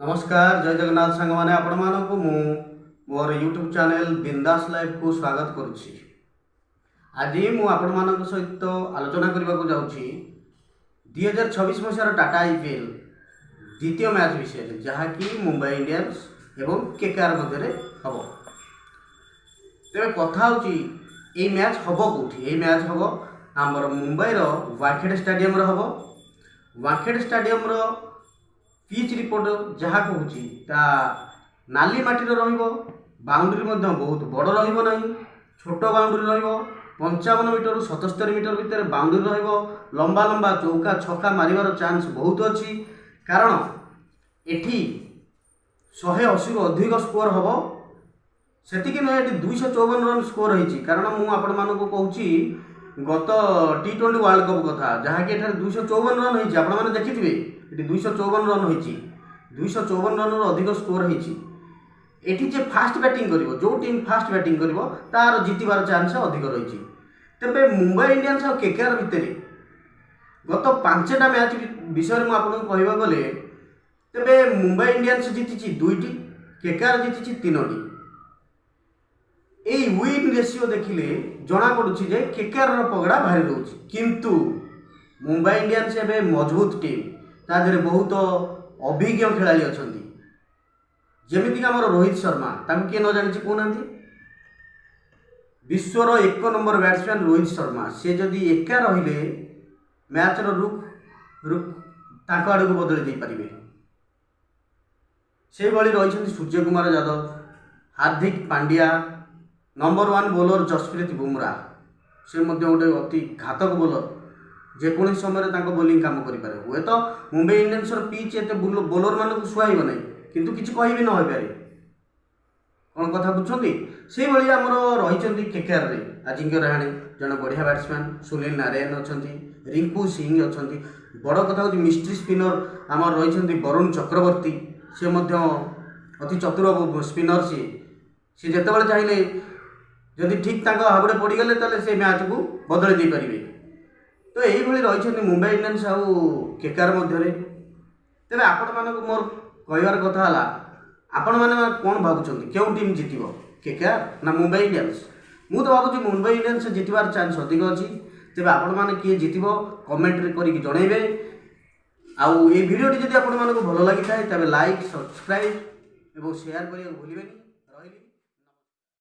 ନମସ୍କାର, ଜୟ ଜଗନ୍ନାଥ ସାଙ୍ଗମାନେ। ଆପଣମାନଙ୍କୁ ମୁଁ ମୋର ୟୁଟ୍ୟୁବ୍ ଚ୍ୟାନେଲ୍ ବିନ୍ଦାସ ଲାଇଭ୍କୁ ସ୍ୱାଗତ କରୁଛି। ଆଜି ମୁଁ ଆପଣମାନଙ୍କ ସହିତ ଆଲୋଚନା କରିବାକୁ ଯାଉଛି 2026 ମସିହାର ଟାଟା ଆଇପିଏଲ୍ ଦ୍ୱିତୀୟ ମ୍ୟାଚ୍ ବିଷୟରେ, ଯାହାକି ମୁମ୍ବାଇ ଇଣ୍ଡିଆନ୍ସ ଏବଂ କେକେଆର୍ ମଧ୍ୟରେ ହେବ। ତେବେ କଥା ହେଉଛି, ଏଇ ମ୍ୟାଚ୍ ହେବ କେଉଁଠି? ଏଇ ମ୍ୟାଚ୍ ହେବ ଆମର ମୁମ୍ବାଇର ୱାଙ୍ଖେଡ଼େ ଷ୍ଟାଡ଼ିୟମରେ ହେବ। ୱାଙ୍ଖେଡ଼େ ଷ୍ଟାଡ଼ିୟମର ପିଚ୍ ରିପୋର୍ଟ ଯାହା କହୁଛି, ତା ନାଲି ମାଟିର ରହିବ। ବାଉଣ୍ଡ୍ରି ମଧ୍ୟ ବହୁତ ବଡ଼ ରହିବ ନାହିଁ, ଛୋଟ ବାଉଣ୍ଡ୍ରି ରହିବ। 55 ମିଟରରୁ 77 ମିଟର ଭିତରେ ବାଉଣ୍ଡ୍ରି ରହିବ। ଲମ୍ବା ଲମ୍ବା ଚୌକା ଛକା ମାରିବାର ଚାନ୍ସ ବହୁତ ଅଛି, କାରଣ ଏଠି 180ରୁ ଅଧିକ ସ୍କୋର ହେବ। ସେତିକି ନୁହେଁ, ଏଠି 254 ରନ୍ ସ୍କୋର ହେଇଛି। କାରଣ ମୁଁ ଆପଣମାନଙ୍କୁ କହୁଛି ଗତ ଟି20 ୱାର୍ଲଡ କପ୍ କଥା, ଯାହାକି ଏଠାରେ 254 ରନ୍ ହେଇଛି। ଆପଣମାନେ ଦେଖିଥିବେ, ଏଠି 254 ରନ୍ ହେଇଛି। 254 ରନ୍ରୁ ଅଧିକ ସ୍କୋର ହେଇଛି ଏଠି। ଯେ ଫାଷ୍ଟ ବ୍ୟାଟିଂ କରିବ, ଯେଉଁ ଟିମ୍ ଫାଷ୍ଟ ବ୍ୟାଟିଂ କରିବ, ତାର ଜିତିବାର ଚାନ୍ସ ଅଧିକ ରହିଛି। ତେବେ ମୁମ୍ବାଇ ଇଣ୍ଡିଆନ୍ସ ଆଉ କେକେଆର୍ ଭିତରେ ଗତ 5ଟା ମ୍ୟାଚ୍ ବିଷୟରେ ମୁଁ ଆପଣଙ୍କୁ କହିବାକୁ ଗଲେ, ତେବେ ମୁମ୍ବାଇ ଇଣ୍ଡିଆନ୍ସ ଜିତିଛି 2ଟି, କେକେଆର୍ ଜିତିଛି 3ଟି। ଏଇ ୱିନ୍ ରେସିଓ ଦେଖିଲେ ଜଣାପଡ଼ୁଛି ଯେ କେକେଆର୍ର ପଗଡ଼ା ଭାରି ରହୁଛି। କିନ୍ତୁ ମୁମ୍ବାଇ ଇଣ୍ଡିଆନ୍ସ ଏବେ ମଜବୁତ ଟିମ୍। ତା ଦେହରେ ବହୁତ ଅଭିଜ୍ଞ ଖେଳାଳି ଅଛନ୍ତି, ଯେମିତିକି ଆମର ରୋହିତ ଶର୍ମା। ତାଙ୍କୁ କିଏ ନ ଜାଣିଛି କହୁନାହାନ୍ତି? ବିଶ୍ୱର 1 ନମ୍ବର ବ୍ୟାଟ୍ସମ୍ୟାନ୍ ରୋହିତ ଶର୍ମା। ସେ ଯଦି ଏକା ରହିଲେ, ମ୍ୟାଚ୍ର ରୁଖ ରୁଖ ତାଙ୍କ ଆଡ଼କୁ ବଦଳି ଦେଇପାରିବେ। ସେଇଭଳି ରହିଛନ୍ତି ସୂର୍ଯ୍ୟକୁମାର ଯାଦବ, ହାର୍ଦ୍ଦିକ ପାଣ୍ଡିଆ, ନମ୍ବର 1 ବୋଲର ଜସପ୍ରୀତ ବୁମରା। ସେ ମଧ୍ୟ ଗୋଟେ ଅତି ଘାତକ ବୋଲର। ଯେକୌଣସି ସମୟରେ ତାଙ୍କ ବୋଲିଂ କାମ କରିପାରେ। ହୁଏତ ମୁମ୍ବାଇ ଇଣ୍ଡିଆନ୍ସର ପିଚ୍ ଏତେ ବୋଲରମାନଙ୍କୁ ସୁହାଇବ ନାହିଁ, କିନ୍ତୁ କିଛି କହିବି ନ ହୋଇପାରେ। କ'ଣ କଥା ବୁଝୁଛନ୍ତି? ସେଇଭଳି ଆମର ରହିଛନ୍ତି କେକେଆର୍ରେ ଆଜିଙ୍କ୍ୟ ରାହାଣେ, ଜଣେ ବଢ଼ିଆ ବ୍ୟାଟ୍ସମ୍ୟାନ୍, ସୁନୀଲ ନାରାୟଣ ଅଛନ୍ତି, ରିଙ୍କୁ ସିଂ ଅଛନ୍ତି। ବଡ଼ କଥା ହେଉଛି, ମିଷ୍ଟ୍ରି ସ୍ପିନର ଆମର ରହିଛନ୍ତି ବରୁଣ ଚକ୍ରବର୍ତ୍ତୀ। ସେ ମଧ୍ୟ ଅତି ଚତୁର ସ୍ପିନର। ସିଏ ସିଏ ଯେତେବେଳେ ଚାହିଁଲେ, ଯଦି ଠିକ୍ ତାଙ୍କ ହାବୁଡ଼େ ପଡ଼ିଗଲେ, ତାହେଲେ ସେ ମ୍ୟାଚ୍କୁ ବଦଳି ଦେଇପାରିବେ। ତ ଏଇଭଳି ରହିଛନ୍ତି ମୁମ୍ବାଇ ଇଣ୍ଡିଆନ୍ସ ଆଉ କେକେଆର୍ ମଧ୍ୟରେ। ତେବେ ଆପଣମାନଙ୍କୁ ମୋର କହିବାର କଥା ହେଲା, ଆପଣମାନେ କ'ଣ ଭାବୁଛନ୍ତି, କେଉଁ ଟିମ୍ ଜିତିବ, କେକେଆର୍ ନା ମୁମ୍ବାଇ ଇଣ୍ଡିଆନ୍ସ? ମୁଁ ତ ଭାବୁଛି ମୁମ୍ବାଇ ଇଣ୍ଡିଆନ୍ସ ଜିତିବାର ଚାନ୍ସ ଅଧିକ ଅଛି। ତେବେ ଆପଣମାନେ କିଏ ଜିତିବ କମେଣ୍ଟରେ କରିକି ଜଣାଇବେ। ଆଉ ଏଇ ଭିଡ଼ିଓଟି ଯଦି ଆପଣମାନଙ୍କୁ ଭଲ ଲାଗିଥାଏ, ତେବେ ଲାଇକ୍, ସବସ୍କ୍ରାଇବ୍ ଏବଂ ସେୟାର କରିବାକୁ ଭୁଲିବେନି।